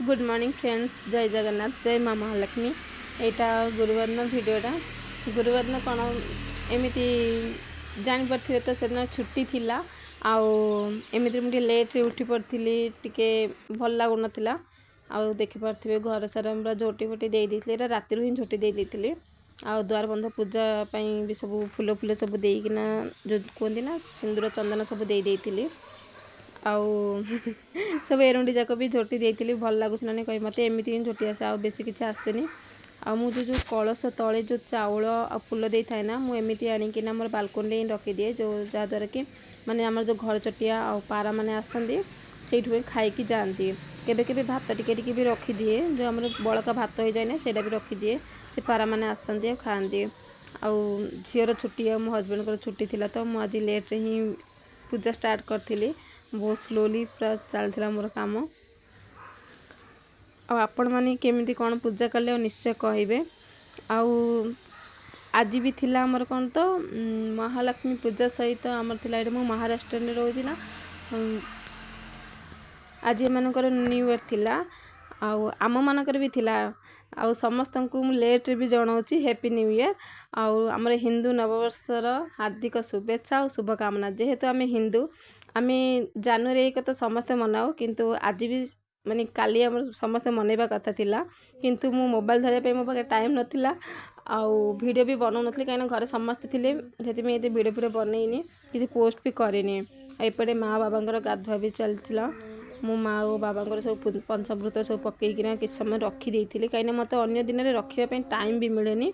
Good morning friends, ଜୟ ଜଗନ୍ନାଥ, ଜୟ ମା ମହାଲକ୍ଷ୍ମୀ। ଏଇଟା ଗୁରୁବାର ଦିନ ଭିଡ଼ିଓଟା। ଗୁରୁବାର ଦିନ କ'ଣ ଏମିତି ଜାଣିପାରୁଥିବେ ତ, ସେଦିନ ଛୁଟି ଥିଲା। ଆଉ ଏମିତିରେ ମୁଁ ଟିକେ ଲେଟ୍ରେ ଉଠି ପଡ଼ିଥିଲି, ଟିକେ ଭଲ ଲାଗୁନଥିଲା। ଆଉ ଦେଖିପାରୁଥିବେ, ଘର ସାରା ପୁରା ଝୋଟି ଫୋଟି ଦେଇ ଦେଇଥିଲି। ଏଇଟା ରାତିରୁ ହିଁ ଝୋଟି ଦେଇ ଦେଇଥିଲି। ଆଉ ଦ୍ୱାର ବନ୍ଧ ପୂଜା ପାଇଁ ବି ସବୁ ଫୁଲ ଫୁଲ ସବୁ ଦେଇକିନା, ଯେଉଁ କୁହନ୍ତି ନା, ସିନ୍ଦୁର ଚନ୍ଦନ ସବୁ ଦେଇ ଦେଇଥିଲି। ଆଉ ସବୁ ଏରୁଣ୍ଡି ଯାକ ବି ଝୋଟି ଦେଇଥିଲି। ଭଲ ଲାଗୁଛି ନା ନାଇଁ କହି, ମୋତେ ଏମିତି ହିଁ ଝୋଟି ଆସେ, ଆଉ ବେଶୀ କିଛି ଆସେନି। ଆଉ ମୁଁ ଯେଉଁ ଯେଉଁ କଳସ ତଳେ ଯେଉଁ ଚାଉଳ ଆଉ ଫୁଲ ଦେଇଥାଏ ନା, ମୁଁ ଏମିତି ଆଣିକିନା ମୋର ବାଲକୋନିରେ ହିଁ ରଖିଦିଏ, ଯେଉଁ ଯାହାଦ୍ୱାରା କି ମାନେ ଆମର ଯେଉଁ ଘର ଚଟିଆ ଆଉ ପାରାମାନେ ଆସନ୍ତି, ସେଇଠୁ ହିଁ ଖାଇକି ଯାଆନ୍ତି। କେବେ କେବେ ଭାତ ଟିକେ ଟିକେ ବି ରଖିଦିଏ, ଯେଉଁ ଆମର ବଳକା ଭାତ ହେଇଯାଏ ନା, ସେଇଟା ବି ରଖିଦିଏ। ସେ ପାରାମାନେ ଆସନ୍ତି ଆଉ ଖାଆନ୍ତି। ଆଉ ଝିଅର ଛୁଟି ଆଉ ମୋ ହଜବେଣ୍ଡଙ୍କର ଛୁଟି ଥିଲା, ତ ମୁଁ ଆଜି ଲେଟ୍ରେ ହିଁ ପୂଜା ଷ୍ଟାର୍ଟ କରିଥିଲି। ବହୁତ ସ୍ଲୋଲି ପୁରା ଚାଲିଥିଲା ମୋର କାମ। ଆଉ ଆପଣମାନେ କେମିତି କ'ଣ ପୂଜା କଲେ ଆଉ ନିଶ୍ଚୟ କହିବେ। ଆଉ ଆଜି ବି ଥିଲା ଆମର କ'ଣ ତ ମହାଲକ୍ଷ୍ମୀ ପୂଜା ସହିତ ଆମର ଥିଲା, ଏଇଠି ମୁଁ ମହାରାଷ୍ଟ୍ରରେ ରହୁଛି ନା, ଆଜି ଏମାନଙ୍କର ନ୍ୟୁ ଇୟର୍ ଥିଲା ଆଉ ଆମମାନଙ୍କର ବି ଥିଲା। ଆଉ ସମସ୍ତଙ୍କୁ ମୁଁ ଲେଟ୍ରେ ବି ଜଣାଉଛି ହ୍ୟାପି ନ୍ୟୁ ଇୟର୍ ଆଉ ଆମର ହିନ୍ଦୁ ନବବର୍ଷର ହାର୍ଦ୍ଦିକ ଶୁଭେଚ୍ଛା ଆଉ ଶୁଭକାମନା। ଯେହେତୁ ଆମେ ହିନ୍ଦୁ, ଆମେ ଜାନୁଆରୀ 1 ତ ସମସ୍ତେ ମନାଉ, କିନ୍ତୁ ଆଜି ବି ମାନେ କାଲି ଆମର ସମସ୍ତେ ମନେଇବା କଥା ଥିଲା। କିନ୍ତୁ ମୁଁ ମୋବାଇଲ୍ ଧରିବା ପାଇଁ ମୋ ପାଖରେ ଟାଇମ୍ ନଥିଲା ଆଉ ଭିଡ଼ିଓ ବି ବନାଉନଥିଲି, କାହିଁକିନା ଘରେ ସମସ୍ତେ ଥିଲେ। ସେଥିପାଇଁ ଏତେ ଭିଡ଼ିଓ ଫିଡ଼ିଓ ବନେଇନି, କିଛି ପୋଷ୍ଟ ବି କରିନି। ଆଉ ଏପଟେ ମା ବାବାଙ୍କର ଗାଧୁଆ ବି ଚାଲିଥିଲା। ମୁଁ ମା ଓ ବାବାଙ୍କର ସବୁ ପଞ୍ଚମୃତ ସବୁ ପକେଇକିନା କିଛି ସମୟ ରଖିଦେଇଥିଲି, କାହିଁକିନା ମୋତେ ଅନ୍ୟ ଦିନରେ ରଖିବା ପାଇଁ ଟାଇମ୍ ବି ମିଳେନି।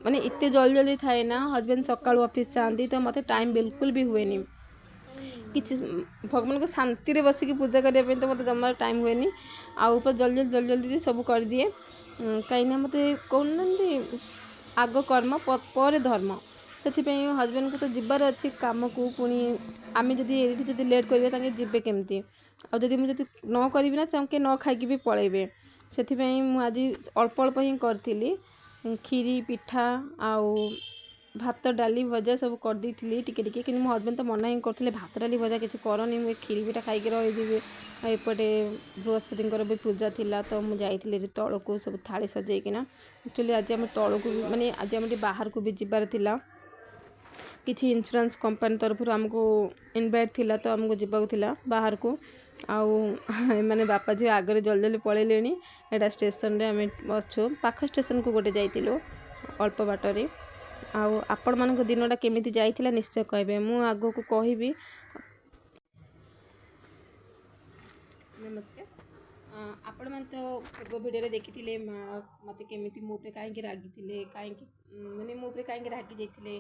ମାନେ ଏତେ ଜଲ୍ଦି ଜଲ୍ଦି ଥାଏ ନା, ହଜବେଣ୍ଡ ସକାଳୁ ଅଫିସ୍ ଯାଆନ୍ତି, ତ ମୋତେ ଟାଇମ୍ ବିଲକୁଲ ବି ହୁଏନି କିଛି ଭଗବାନଙ୍କୁ ଶାନ୍ତିରେ ବସିକି ପୂଜା କରିବା ପାଇଁ। ତ ମୋତେ ଜମା ଟାଇମ୍ ହୁଏନି ଆଉ ପୁରା ଜଲ୍ଦି ଜଲ୍ଦି ଜଲ୍ଦି ଜଲ୍ଦି ସବୁ କରିଦିଏ, କାହିଁକିନା ମୋତେ କହୁନାହାନ୍ତି, ଆଗ କର୍ମ ପରେ ଧର୍ମ। ସେଥିପାଇଁ ହଜବେଣ୍ଡଙ୍କୁ ତ ଯିବାର ଅଛି କାମକୁ, ପୁଣି ଆମେ ଯଦି ଏଇଠି ଯଦି ଲେଟ୍ କରିବା, ତାଙ୍କେ ଯିବେ କେମିତି? ଆଉ ଯଦି ମୁଁ ଯଦି ନ କରିବି ନା, ତାଙ୍କେ ନ ଖାଇକି ବି ପଳେଇବେ। ସେଥିପାଇଁ ମୁଁ ଆଜି ଅଳ୍ପ ଅଳ୍ପ ହିଁ କରିଥିଲି। କ୍ଷୀରି, ପିଠା ଆଉ ଭାତ, ଡାଲି, ଭଜା ସବୁ କରିଦେଇଥିଲି ଟିକେ ଟିକେ। କିନ୍ତୁ ମୋ ହଜବେଣ୍ଡ ତ ମନା ହିଁ କରୁଥିଲେ, ଭାତ, ଡାଲି, ଭଜା କିଛି କରନି, ମୁଁ ଏ କ୍ଷୀରି ପିଠା ଖାଇକି ରହିଯିବି। ଆଉ ଏପଟେ ବୃହସ୍ପତିଙ୍କର ବି ପୂଜା ଥିଲା, ତ ମୁଁ ଯାଇଥିଲି ତଳକୁ ସବୁ ଥାଳି ସଜେଇକିନା। ଆକ୍ଚୁଆଲି ଆଜି ଆମେ ତଳକୁ ବି ମାନେ ଆଜି ଆମେ ଟିକେ ବାହାରକୁ ବି ଯିବାର ଥିଲା। କିଛି ଇନ୍ସୁରାନ୍ସ କମ୍ପାନୀ ତରଫରୁ ଆମକୁ ଇନଭାଇଟ୍ ଥିଲା, ତ ଆମକୁ ଯିବାକୁ ଥିଲା ବାହାରକୁ। ଆଉ ଏମାନେ ବାପା ଝିଅ ଆଗରେ ଜଲ୍ଦି ଜଲ୍ଦି ପଳେଇଲେଣି। ଏଇଟା ଷ୍ଟେସନରେ ଆମେ ଅଛୁ, ପାଖ ଷ୍ଟେସନକୁ ଗୋଟେ ଯାଇଥିଲୁ ଅଳ୍ପ ବାଟରେ। ଆଉ ଆପଣମାନଙ୍କ ଦିନଟା କେମିତି ଯାଇଥିଲା ନିଶ୍ଚୟ କହିବେ, ମୁଁ ଆଗକୁ କହିବି। ନମସ୍କାର। ଆପଣମାନେ ତ ପୂର୍ବ ଭିଡ଼ିଓରେ ଦେଖିଥିଲେ ମା ମୋତେ କେମିତି ମୋ ଉପରେ କାହିଁକି ରାଗିଥିଲେ, କାହିଁକି ମାନେ ମୋ ଉପରେ କାହିଁକି ରାଗି ଯାଇଥିଲେ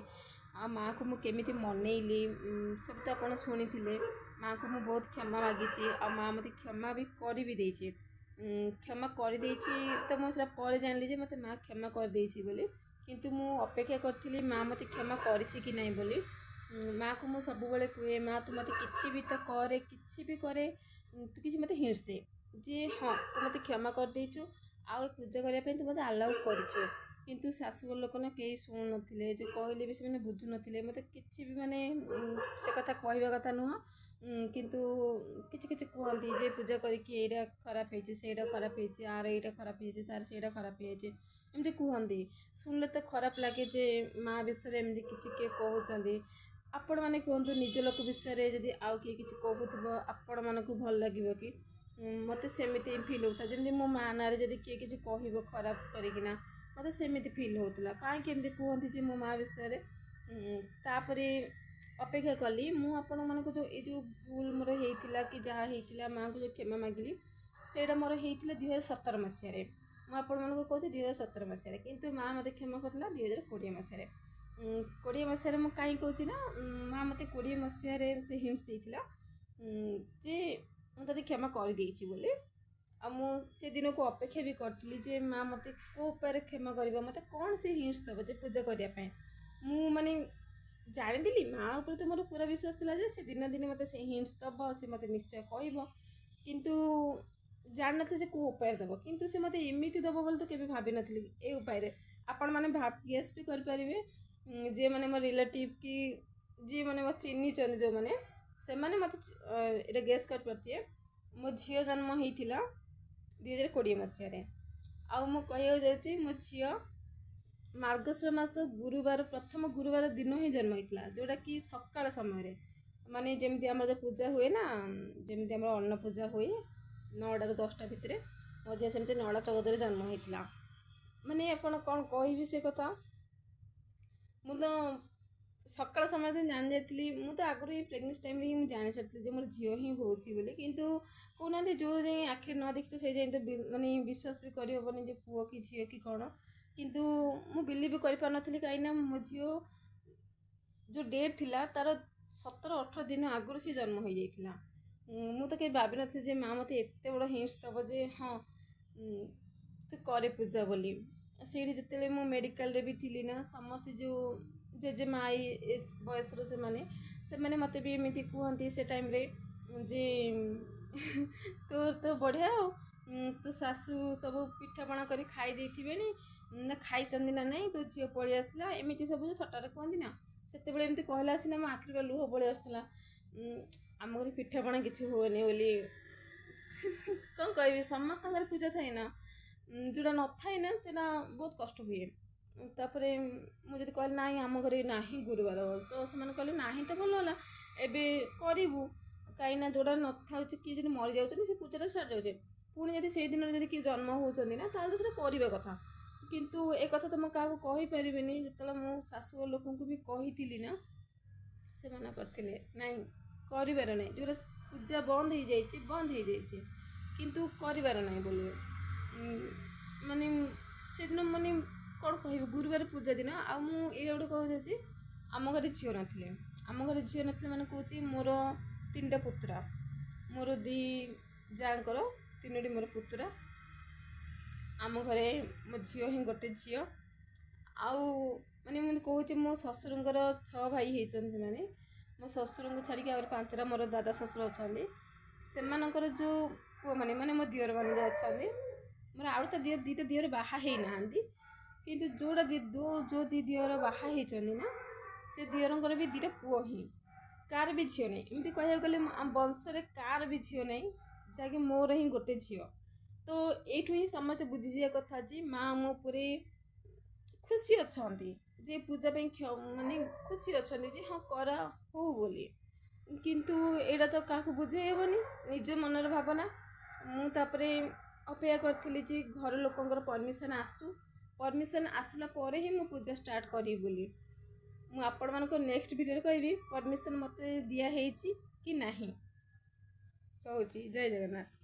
ଆଉ ମାଆକୁ ମୁଁ କେମିତି ମନେଇଲି, ସବୁ ତ ଆପଣ ଶୁଣିଥିଲେ। ମାଆକୁ ମୁଁ ବହୁତ କ୍ଷମା ମାଗିଛି ଆଉ ମାଆ ମୋତେ କ୍ଷମା ବି କରି ବି ଦେଇଛି। କ୍ଷମା କରିଦେଇଛି ତ ମୁଁ ସେଟା ପରେ ଜାଣିଲି ଯେ ମୋତେ ମାଆ କ୍ଷମା କରିଦେଇଛି ବୋଲି। କିନ୍ତୁ ମୁଁ ଅପେକ୍ଷା କରିଥିଲି ମାଆ ମୋତେ କ୍ଷମା କରିଛି କି ନାହିଁ ବୋଲି। ମାଆକୁ ମୁଁ ସବୁବେଳେ କୁହେ, ମା ତୁ ମୋତେ କିଛି ବି ତ କରେ, କିଛି ବି କରେ, ତୁ କିଛି ମୋତେ ହିଣ୍ଟସ୍ ଦେ ଯେ ହଁ, ତୁ ମୋତେ କ୍ଷମା କରିଦେଇଛୁ ଆଉ ଏ ପୂଜା କରିବା ପାଇଁ ତୁ ମୋତେ ଆଲାଉ କରିଛୁ। କିନ୍ତୁ ଶାଶୁଘର ଲୋକ ନା କେହି ଶୁଣୁନଥିଲେ, ଯେ କହିଲେ ବି ସେମାନେ ବୁଝୁନଥିଲେ ମୋତେ କିଛି ବି। ମାନେ ସେ କଥା କହିବା କଥା ନୁହଁ, କିନ୍ତୁ କିଛି କିଛି କୁହନ୍ତି ଯେ ପୂଜା କରିକି ଏଇଟା ଖରାପ ହେଇଛି, ସେଇଟା ଖରାପ ହେଇଛି, ଆର ଏଇଟା ଖରାପ ହେଇଛି, ତାର ସେଇଟା ଖରାପ ହେଇଯାଇଛି, ଏମିତି କୁହନ୍ତି। ଶୁଣିଲେ ତ ଖରାପ ଲାଗେ ଯେ ମା ବିଷୟରେ ଏମିତି କିଛି କିଏ କହୁଛନ୍ତି। ଆପଣମାନେ କୁହନ୍ତୁ, ନିଜ ଲୋକ ବିଷୟରେ ଯଦି ଆଉ କିଏ କିଛି କହୁଥିବ, ଆପଣମାନଙ୍କୁ ଭଲ ଲାଗିବ କି? ମୋତେ ସେମିତି ଫିଲ୍ ହେଉଥିଲା, ଯେମିତି ମୋ ମା ନାଁରେ ଯଦି କିଏ କିଛି କହିବ ଖରାପ କରିକିନା, ମୋତେ ସେମିତି ଫିଲ୍ ହେଉଥିଲା, କାହିଁକି ଏମିତି କୁହନ୍ତି ଯେ ମୋ ମା ବିଷୟରେ। ତାପରେ ଅପେକ୍ଷା କଲି ମୁଁ ଆପଣମାନଙ୍କୁ ଯେଉଁ ଏଇ ଯେଉଁ ଭୁଲ ମୋର ହେଇଥିଲା କି ଯାହା ହେଇଥିଲା, ମାଆଙ୍କୁ ଯେଉଁ କ୍ଷମା ମାଗିଲି, ସେଇଟା ମୋର ହେଇଥିଲା 2017 ମସିହାରେ। ମୁଁ ଆପଣମାନଙ୍କୁ କହୁଛି 2017 ମସିହାରେ, କିନ୍ତୁ ମା ମୋତେ କ୍ଷମା କରିଥିଲା 2020 ମସିହାରେ। 20 ମସିହାରେ ମୁଁ କାହିଁ କହୁଛି ନା, ମା ମୋତେ 20 ମସିହାରେ ସେ ହିଣ୍ଟସ୍ ଦେଇଥିଲା ଯେ ମୁଁ ତୋତେ କ୍ଷମା କରିଦେଇଛି ବୋଲି। ଆଉ ମୁଁ ସେ ଦିନକୁ ଅପେକ୍ଷା ବି କରିଥିଲି ଯେ ମା ମୋତେ କେଉଁ ଉପାୟରେ କ୍ଷମା କରିବ, ମୋତେ କ'ଣ ସେ ହିଣ୍ଟସ୍ ଦେବ ଯେ ପୂଜା କରିବା ପାଇଁ। ମୁଁ ମାନେ ଜାଣିଥିଲି, ମା ଉପରେ ତ ମୋର ପୁରା ବିଶ୍ୱାସ ଥିଲା ଯେ ସେ ଦିନ ଦିନେ ମୋତେ ସେ ହିଣ୍ଟସ୍ ଦେବ, ସେ ମୋତେ ନିଶ୍ଚୟ କହିବ। କିନ୍ତୁ ଜାଣିନଥିଲି ସେ କେଉଁ ଉପାୟରେ ଦେବ। କିନ୍ତୁ ସେ ମୋତେ ଏମିତି ଦେବ ବୋଲି ତ କେବେ ଭାବିନଥିଲି ଏ ଉପାୟରେ। ଆପଣମାନେ ଗେସ୍ ବି କରିପାରିବେ, ଯିଏମାନେ ମୋ ରିଲେଟିଭ୍ କି ଯିଏମାନେ ମୋତେ ଚିହ୍ନିଛନ୍ତି ଯେଉଁମାନେ, ସେମାନେ ମୋତେ ଏଇଟା ଗେସ୍ କରିପାରୁଥିବେ। ମୋ ଝିଅ ଜନ୍ମ ହେଇଥିଲା 2020 ମସିହାରେ। ଆଉ ମୁଁ କହିବାକୁ ଯାଉଛି, ମୋ ଝିଅ ମାର୍ଗଶିର ମାସ ଗୁରୁବାର, ପ୍ରଥମ ଗୁରୁବାର ଦିନ ହିଁ ଜନ୍ମ ହେଇଥିଲା, ଯେଉଁଟାକି ସକାଳ ସମୟରେ, ମାନେ ଯେମିତି ଆମର ଯେଉଁ ପୂଜା ହୁଏ ନା, ଯେମିତି ଆମର ଅନ୍ନ ପୂଜା ହୁଏ 9ଟାରୁ 10ଟା ଭିତରେ, ମୋ ଝିଅ ସେମିତି 9ଟା 14ରେ ଜନ୍ମ ହେଇଥିଲା। ମାନେ ଆପଣ କ'ଣ କହିବି ସେ କଥା। ମୁଁ ତ ସକାଳ ସମୟରେ ଜାଣି ଯାଇଥିଲି। ମୁଁ ତ ଆଗରୁ ହିଁ ପ୍ରେଗନେନ୍ସି ଟାଇମ୍ରେ ହିଁ ମୁଁ ଜାଣି ସାରିଥିଲି ଯେ ମୋର ଝିଅ ହିଁ ହେଉଛି ବୋଲି। କିନ୍ତୁ କହୁନାହାନ୍ତି, ଯେଉଁ ଯାଏଁ ଆଖିରେ ନ ଦେଖିଛ ସେଇ ଯାଏଁ ତ ମାନେ ବିଶ୍ୱାସ ବି କରିହେବନି ଯେ ପୁଅ କି ଝିଅ କି କ'ଣ। କିନ୍ତୁ ମୁଁ ବିଲିଭ୍ ବି କରିପାରୁନଥିଲି, କାହିଁକିନା ମୋ ଝିଅ ଯେଉଁ ଡେଟ୍ ଥିଲା ତା'ର 17-18 ଦିନ ଆଗରୁ ସେ ଜନ୍ମ ହୋଇଯାଇଥିଲା। ମୁଁ ତ କେବେ ଭାବିନଥିଲି ଯେ ମା' ମୋତେ ଏତେ ବଡ଼ ହିଣ୍ଟସ୍ ଦେବ ଯେ ହଁ, ତୁ କରେ ପୂଜା ବୋଲି। ସେଇଠି ଯେତେବେଳେ ମୁଁ ମେଡ଼ିକାଲରେ ବି ଥିଲି ନା, ସମସ୍ତେ ଯେଉଁ ଜେଜେମା ଏ ବୟସର ସେମାନେ ସେମାନେ ମୋତେ ବି ଏମିତି କୁହନ୍ତି ସେ ଟାଇମ୍ରେ ଯେ ତୋର ତ ବଢ଼ିଆ ଆଉ, ତୋ ଶାଶୁ ସବୁ ପିଠାପଣା କରି ଖାଇ ଦେଇଥିବେଣି ନା, ଖାଇଛନ୍ତି ନା ନାହିଁ, ତୋ ଝିଅ ପଳେଇ ଆସିଲା, ଏମିତି ସବୁ ଥଟ୍ଟାରେ କୁହନ୍ତି ନା। ସେତେବେଳେ ଏମିତି କହିଲା ସିନା ମୋ ଆଖିରେ ଲୁହ ପଳେଇ ଆସୁଥିଲା। ଆମ ଘରେ ପିଠାପଣା କିଛି ହୁଏନି ବୋଲି କ'ଣ କହିବି? ସମସ୍ତଙ୍କ ଘରେ ପୂଜା ଥାଏ ନା, ଯେଉଁଟା ନଥାଏ ନା ସେଇଟା ବହୁତ କଷ୍ଟ ହୁଏ। ତାପରେ ମୁଁ ଯଦି କହିଲି ନାହିଁ, ଆମ ଘରେ ନାହିଁ ଗୁରୁବାର, ତ ସେମାନେ କହିଲେ ନାହିଁ ତ ଭଲ ହେଲା, ଏବେ କରିବୁ। କାହିଁକିନା ଯେଉଁଟା ନଥାଉଛି, କିଏ ଯଦି ମରିଯାଉଛନ୍ତି ସେ ପୂଜାଟା ସରିଯାଉଛି। ପୁଣି ଯଦି ସେଇ ଦିନରେ ଯଦି କିଏ ଜନ୍ମ ହେଉଛନ୍ତି ନା, ତାହେଲେ ତ ସେଇଟା କରିବା କଥା। କିନ୍ତୁ ଏ କଥା ତ ମୁଁ କାହାକୁ କହିପାରିବିନି। ଯେତେବେଳେ ମୁଁ ଶାଶୁଘର ଲୋକଙ୍କୁ ବି କହିଥିଲି ନା, ସେ ମନା କରିଥିଲେ, ନାଇଁ, କରିବାର ନାହିଁ। ଯେଉଁଟା ପୂଜା ବନ୍ଦ ହେଇଯାଇଛି, ବନ୍ଦ ହେଇଯାଇଛି, କିନ୍ତୁ କରିବାର ନାହିଁ ବୋଲି। ମାନେ ସେଦିନ ମାନେ କ'ଣ କହିବି, ଗୁରୁବାର ପୂଜା ଦିନ। ଆଉ ମୁଁ ଏଇଟା ଗୋଟେ କହିଯାଉଛି, ଆମ ଘରେ ଝିଅ ନଥିଲେ। ଆମ ଘରେ ଝିଅ ନଥିଲେ ମାନେ କହୁଛି, ମୋର ତିନିଟା ପୁତୁରା, ମୋର ଦୁଇ ଯାଆଙ୍କର ତିନୋଟି ମୋର ପୁତୁରା। ଆମ ଘରେ ମୋ ଝିଅ ହିଁ ଗୋଟେ ଝିଅ। ଆଉ ମାନେ ମୁଁ କହୁଛି, ମୋ ଶ୍ୱଶୁରଙ୍କର ଛଅ ଭାଇ ହେଇଛନ୍ତି ସେମାନେ। ମୋ ଶ୍ୱଶୁରଙ୍କୁ ଛାଡ଼ିକି ଆହୁରି ପାଞ୍ଚଟା ମୋର ଦାଦା ଶ୍ୱଶୁର ଅଛନ୍ତି। ସେମାନଙ୍କର ଯେଉଁ ପୁଅମାନେ, ମାନେ ମୋ ଦିଅରମାନେ ଯେଉଁ ଅଛନ୍ତି, ମୋର ଆଉ ତ ଦିଅର, ଦୁଇଟା ଦିଅର ବାହା ହେଇନାହାନ୍ତି। କିନ୍ତୁ ଯେଉଁଟା ଯେଉଁ ଦୁଇ ଦିଅର ବାହା ହେଇଛନ୍ତି ନା, ସେ ଦିଅରଙ୍କର ବି ଦୁଇଟା ପୁଅ ହିଁ, କାହାର ବି ଝିଅ ନାହିଁ। ଏମିତି କହିବାକୁ ଗଲେ ଆମ ବଂଶରେ କାହାର ବି ଝିଅ ନାହିଁ, ଯାହାକି ମୋର ହିଁ ଗୋଟେ ଝିଅ। ତ ଏଇଠୁ ହିଁ ସମସ୍ତେ ବୁଝିଯିବା କଥା ଯେ ମା ଆମ ଉପରେ ଖୁସି ଅଛନ୍ତି ଯେ ପୂଜା ପାଇଁ, ମାନେ ଖୁସି ଅଛନ୍ତି ଯେ ହଁ, କରା ହଉ ବୋଲି। କିନ୍ତୁ ଏଇଟା ତ କାହାକୁ ବୁଝେଇ ହେବନି, ନିଜ ମନର ଭାବନା। ମୁଁ ତାପରେ ଅପେକ୍ଷା କରିଥିଲି ଯେ ଘର ଲୋକଙ୍କର ପରମିସନ୍ ଆସୁ, ପରମିସନ୍ ଆସିଲା ପରେ ହିଁ ମୁଁ ପୂଜା ଷ୍ଟାର୍ଟ କରିବି ବୋଲି। ମୁଁ ଆପଣମାନଙ୍କ ନେକ୍ସଟ ଭିଡ଼ିଓରେ କହିବି ପରମିସନ୍ ମୋତେ ଦିଆହେଇଛି କି ନାହିଁ। ରହୁଛି, ଜୟ ଜଗନ୍ନାଥ।